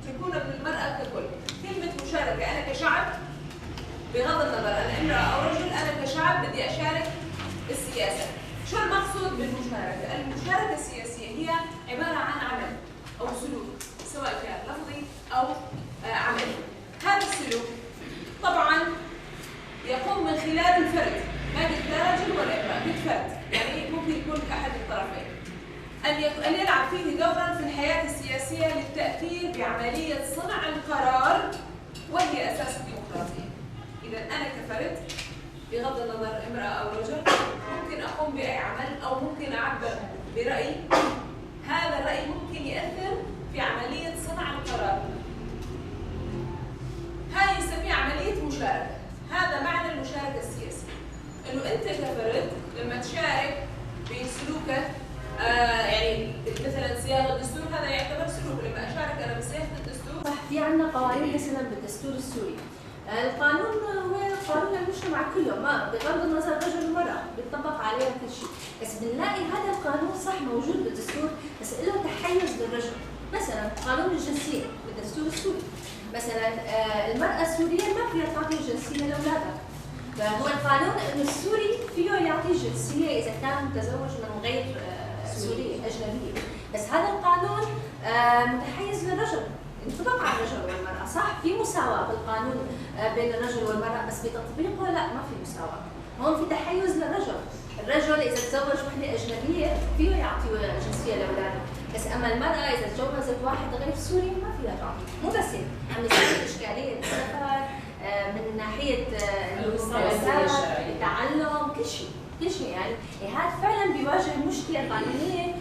اتركونا من المرأة ككل. كلمة مشاركة، أنا كشعب بغض النظر أنا امرأة أو رجل، أنا كشعب بدي أشارك بالسياسة. شو المقصود بالمشاركة؟ المشاركة السياسية هي عبارة عن عمل أو سلوك، سواء كان لفظي أو عملي. هذا السلوك طبعا يقوم من خلال الفرد، ما قلت لا رجل ولا امرأة، قلت فرد، يعني ممكن يكون أحد الطرفين، أن يلعب فيه دورا في الحياة السياسية للتأثير بعملية صنع القرار، وهي أساس الديمقراطية. إذا أنا كفرد بغض النظر امرأة أو رجل ممكن أقوم بأي عمل أو ممكن أعبر برأي، هذا الرأي ممكن يأثر في عملية صنع القرار. هاي نسميها عملية مشاركة. هذا معنى المشاركة السياسية، إنه أنت كفرد لما تشارك بسلوكك، يعني مثلا صياغة الدستور، هذا يعتبر سلوك. لما أشارك أنا بصياغة الدستور، صح. في عندنا قوانين مثلا بالدستور السوري، القانون هو قانون المجتمع كله، ما بغض النظر رجل ومرأة بيطبق عليهم كل شيء، بس بنلاقي هذا القانون صح موجود بالدستور بس له تحيز للرجل. مثلا قانون الجنسية بالدستور السوري، مثلا المرأة السورية ما فيها تعطي الجنسية لأولادها، فهو القانون انه السوري فيه يعطي جنسية إذا كان متزوج من غير سورية أجنبية، بس هذا القانون متحيز للرجل، انطبق على الرجل والمرأة. صح في مساواة بالقانون بين الرجل والمرأة، بس بتطبيقه لا، ما في مساواة. هون في تحيز للرجل، الرجل إذا تزوج وحدة أجنبية فيه يعطي جنسية لأولاده، بس أما المرأة إذا تجوزت واحد غير سوري ما فيها تعطي. مو بس هيك، عم يصير إشكالية السفر من ناحية الممارسات، التعلم، كل شيء كل شيء. يعني هذا فعلا بيواجه مشكلة قانونية.